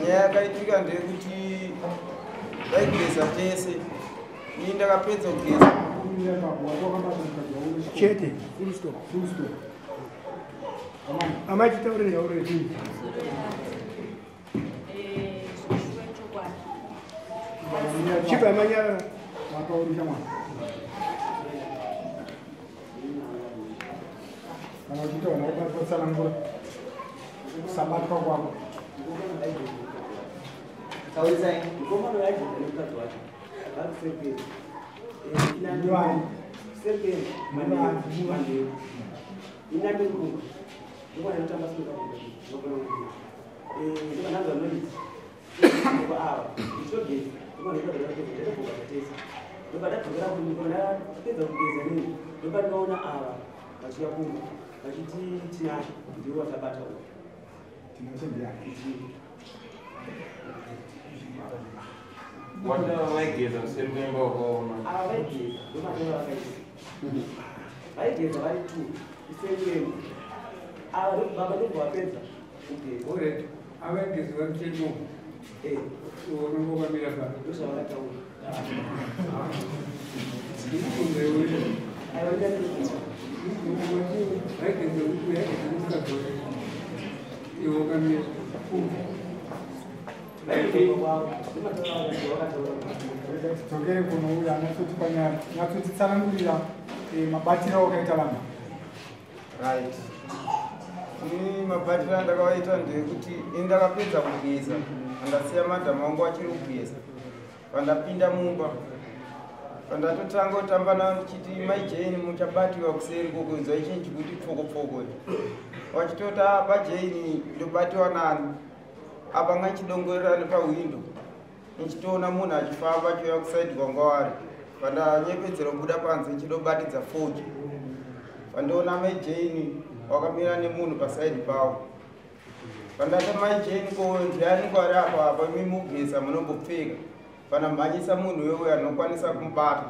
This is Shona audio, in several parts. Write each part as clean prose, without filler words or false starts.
Nyaya yakaitika ndeyekuti vaigeza tese, ini ndakapedza kugeza. Chete. Full stop. Full stop. Amai, titaurire. Zvishuwa chokwadi. Chipa amanyarara. Wakaurisha mwana. Kana uchitaura ubatsanangura kusabatwa kwako. Taurisai. Mukomana waigeza nemukadzi wacho vari kuseri. Ndiwani? Kuseri manheru inambe kumba ndokwana ndotamba sinokabva noiti ava ndichitogeza ndokwana tese ndobva ndadzokera kunyika, ndapedza kugeza nini, ndobva ndinoona ava vachiuya kumba vachiti Tinashe ndiwo vatabata uku. Tinashe ndiani? Wata vaigeza kuseri kwemba wakaona? Ava vaigeza ndomatova vakaisa vaigeza vari two kuseri kwemba ava baba ndobva vapedza kugeza. Alright, avaigeza vari kuseri, unonge wakamira pa? Ndozvavakataura. Ndikukunzewe. Aiwa. Vaigeza vaigeza mukadzi wake, iwe wakamira. Vaigeza kwavo ndomatova vakataura. Tidzokere kunouya anatsotipa nyaya, nyatsotitsanangurira mabatiro awakaita vanhu. Right, ini mabatiro andakavaita ndeyekuti ini ndakapedza kugeza, andasiya madhamu wangu achiri kugeza. Pandapinda mumba, pandatotanga kutamba navo ndichiti, "Mai Jane, muchabatiwa kuseri kokunzwa ichinji kuti pfoko pfoko." Vachitoti, "Apa Jane ndobatiwa nani?" Apa ngachidongorera nepahwindo, ndichitoona munhu achifamba achiuya kusaidi kwanga wari. Pandanyepedzera kubuda panze ndichidobatidza foji, pandiona Mai Jane wakamira nemunhu pasaidi pavo. Pandati, "Mai Jane, ko ndiani kwari apa? Apa imi mugeza munombopfeka." Pandamhanyisa munhu wewe anokwanisa kumubata.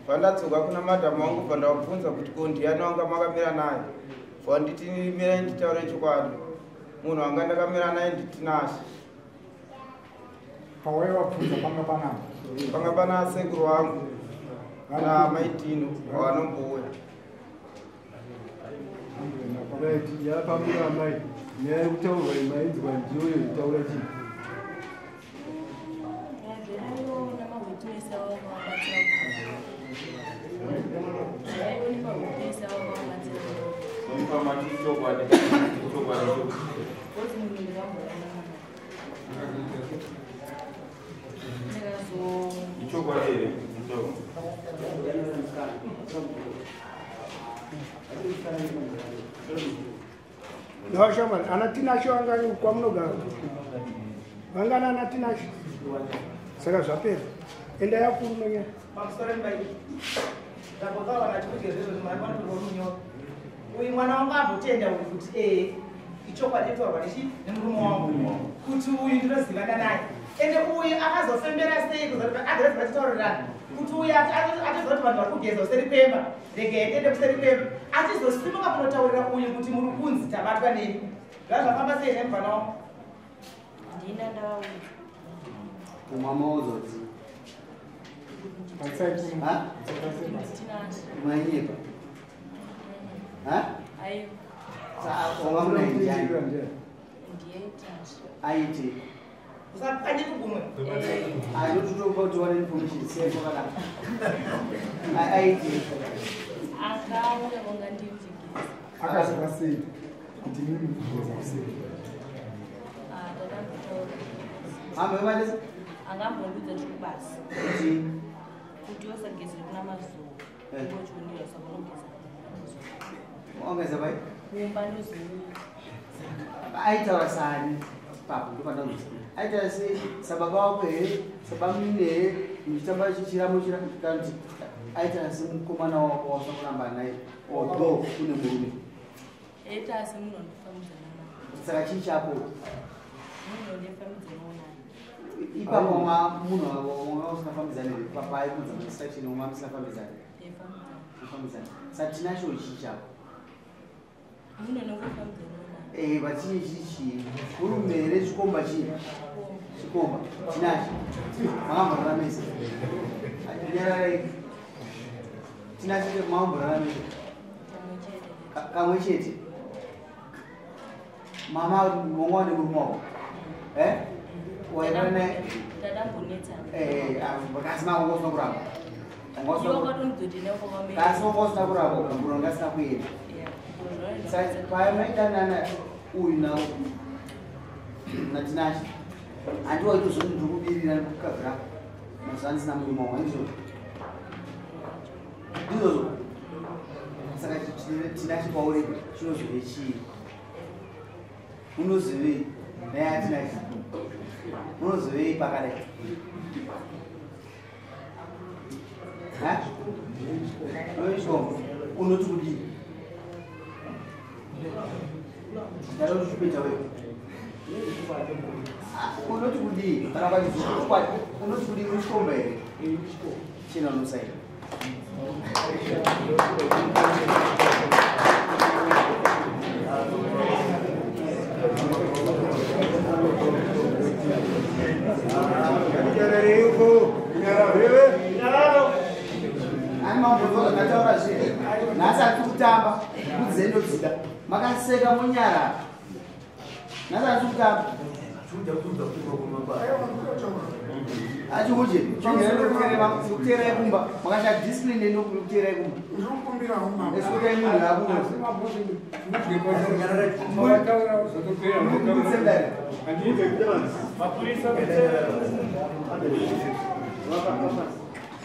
Pandadzoka kuna madhamu wangu, pandavabvunza kuti, "Ko ndiani wanga makamira naye?" Vanditi, "Mirai nditaure chokwadi, munhu wanga ndakamira naye ndiTinashe." Pawaivabvunza panga panani? Panga pana sekuru wangu namaitino wavanombouya. Right, yapamura amai, nyaya yekutaurwa imainzwa, ndiyoyo itaura chii? Zvaiona mawitness avo vakabatsira, zvaione mawitness avo vakabatsira. Pamati chokwadi, chokwadi. Because munhu ndingamboona ndikazo Ichokwadi here? Musikana. Ndawashamwari ana Tinashe vangani kwamunogara? Vangani ana Tinashe? Saka zvapera, enda yakuru nonyaya. Pamusoro mbai, ndambotaura nachikudya zvezvo mari panotorwa munyoro. Uyu mwana wangu ambotenda uyu kuti ee, ichokwadi taurwa nechi nemurume wangu kuti uyu ndinozivana naye. Ende uyu akazofembera sei kuzoti agara vachitaurirana kuti uyu atoziva kuti vanhu vari kugeza kuseri kwemba, regai tiende kuseri kwemba, achizosimuka kunotaurira uyu kuti muri kunzi tabatwa nemi? Zvazvafamba sei nemubvana wangu? Ndina ndavaudza. Umamauzodzi. Tinashe. Manyepa. Aiwa. Wanga munaye ndiani? Ndiye Tinashe. Aiti? Usapfanye kugumwe. Anototopa kuti wane information seko kana aiti? Akauya kwanga ndiri chigeza. Akaziva sei kuti mimi kugeza kuseri? Tatambotaura. Hambe malesa. Angambondiudza tiri kubasa. Kuti? Kuti wasagezere kuna mazuva ngochionera, saka unogeza. Ongeza pai? Kumba ndozouya. Aitaura sani papo? Ndopandauza, aitaura sei? Sababa wako here, sabamini here, muchitamba chiramo chira, kana kuti aitaura semukomana wako wasakuramba naye, although une murume? Eita semunhu wandifambidzana naye. Saka chii chako? Munhu wandifambidzanawo naye. Ipapo munhu wanga usingafambidzani here? Papai kunza mainstruction wanga musingafambidzani? Taifambidzana. Kufambidzana. Saka Tinasho chii chako? Munhu anongofambidzanawo naye. Vachii chii chii, murume here? Chikomba chii? Chikomba Tinashe. Makamboraramisa. Nyararai. Tinashe makamboraramisa. Kamwe chete. Mama mongwa nemurume wako. Eh? Wairara naye. Tadambonetsana. Eh, kasi mako usina kuramba. Iwe kwatondidzoti nekwamamai. Kasi wanga usina kuramba, mbura wanga asina kuenda. Saka pamaidanana uyu na naTinashe, handiwa itozvoni ndiri kubirira nekukabvira mazuva andisina murume wangu, handizvozvo? Ndizvozvo. Saka Tinashe kwauri chinozove chii? Unozivei naye aTinashe? Unozivei pakadai? Ha? Unoti kudii? Ndada kuti chipeta wewe. Unoti kudii? Kana kwachizokwadi unoti kudii uchikomba here? China unosaina. Ani mambo zvakataura zve. Nhasi hatisi kutamba, mbudzi dzendodzida. Makaseka monyarara. Nhasi hatisi kutamba. Achiuje, kuteerai kumba. Makashaya discipline nekuteerai kumba. Esikutai munhu akuno.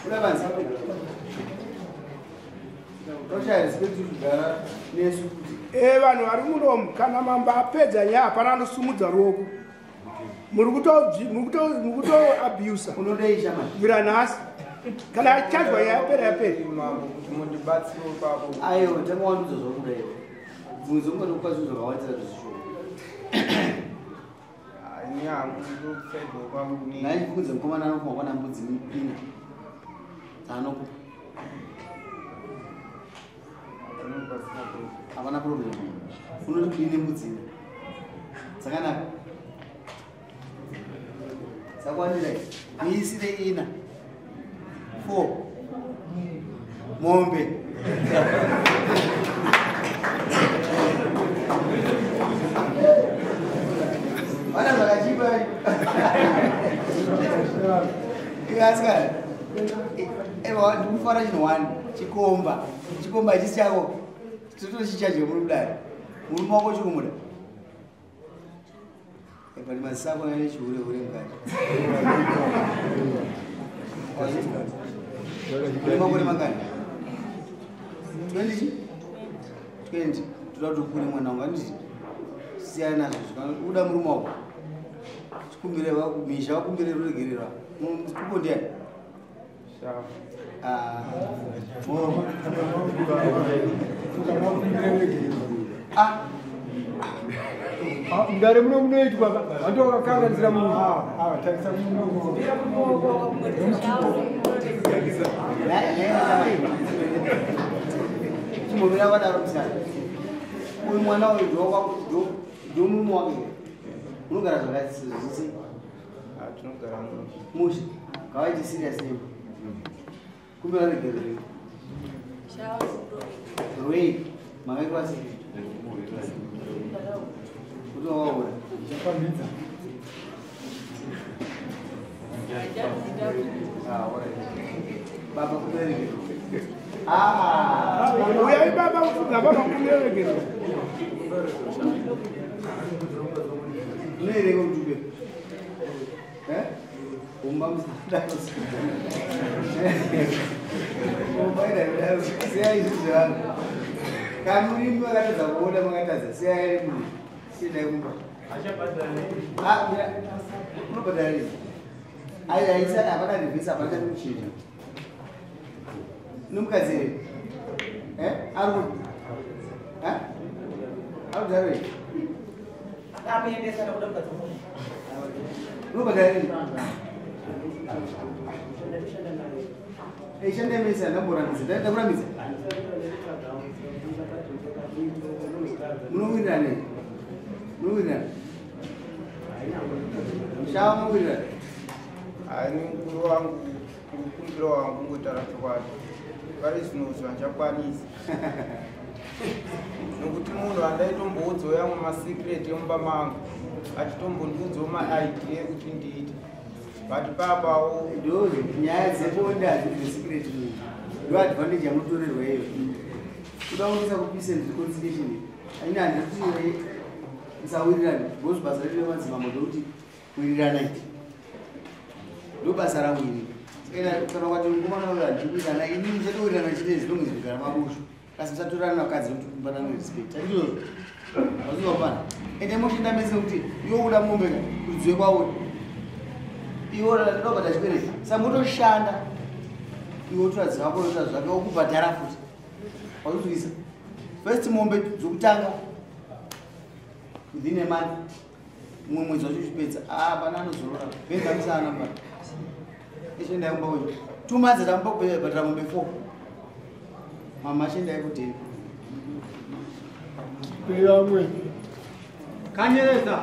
Buda panze. Toshaya respect kugara nesu kuti Vanhu vari munomu, kana mambo apedza nyaya, hapana anosumudza ruoko. Muri kutoabusa. Unodei shamani? Kubvira nhasi kana achajwa nyaya yapera, yapera. Mambo, kuti mundibatsire ipapo. Aiwa, tanga wandudza zvakuda iwe. Bvunzo ungade kupa zvinhu zvakawandisa zvishoma. Ini hangu ndokusaidwa kwangu ni Nhai, ndibvunze, mukomana anokupa kwana mbudzi ina dzaanokupa? Hapana problem. Unoti kudii nembudzi ina dzakanaka dzakwandira miisire ina 4 mombe? Vana zvakachipa ikasikana. Ewa, ndikufara chinhu one chikomba. Chikomba hachisi chako, totochichaje muri kudari. Murume wako chikumuda, but maziso ako ane chihure hure mukati. Une makore mangani? 20, 20. Toda kuti ukure, mwana wangu, handiti? Siyana nazvo. Uda murume wako, chikumbire misha, wakumbire ruregerera. Kupo ndiani? Ah, oh. Ah. Mudare muno munoitwa vantu vakakanganisira munhu. Tarisa. Chimbomira vadaro, musikana. Uyu mwana uyu ndo murume wake here? Unogara zvakasei? Tinogara mushe. Mushe. Ngavaite serious name. Kumbira regerero. Rwei? Makaitwa sei kuti wakaura? Chapambidza. Ah, alright. Baba, kumbira regerero. Ah. Uyai baba, kufuga baba, kumbira regerero. Unoereka mutupe? Eh? Umba musadaro. Umba ida siyai izvi zvevanhu. Kana murimi makatadza kuona, makatadza, siyai munhu. Siyai kumba. Ah, mira, unobhadhara rini? Ai, aisa hapana reverse, hapana chati kuchinja. Nomukadzi here? Eh? Ari ku? Eh? Ari kudhara here? Akamuendesa nekuda mukadzi womunhu. Unobhadhara rini? Ishanda mese, andamborambidza. Ndakurambidza. Munowirirana here? Munowirirana? Shava muwirirana. Hayi, mukuru wangu, mukumbiro wangu ngotaura chokwadi, pari zvino zvandichakwanisa, nokuti munhu andaitomboudzwa yamwe masecret emumba mangu, achitombondiudzawo maidea ekuti ndiite, but papawo Ndo nyaya dzebonde, hadzibve secret munhu. Ndo advantage yamutorerwa iyo. Kuda kunisa kupeace and reconciliation. Aina handiti musawirirani, because basa redu remadzimambo ndokuti wiriranai, ndo basa rangu ini. Saka kana ukati mukomana uyo handikuwirirana ini, muchatowirirana chete as long as kugara mabushu, asi musatorana vakadzi, nekuti kumbanana respect handizvozvo. Azvizvapana ende moshanda mese, nekuti iwe kuda mombe ka kuti dziwe kwauri, iwe ndoda kubhadhara chikwereti, saka motoshanda, iwe wotora dzako, wotora zvake, wokubhadhara futi. Wazvizwisa? First mombe dzokutanga within a month, mumwe mwedzi wacho uchipedza. Ah, pana anozorora bhenza musana pa eshendai kumba kwenyu. 2 months atamba kubhadhara mombe 4. Mama, shendai kudheni. Vamwe. Kanyereza.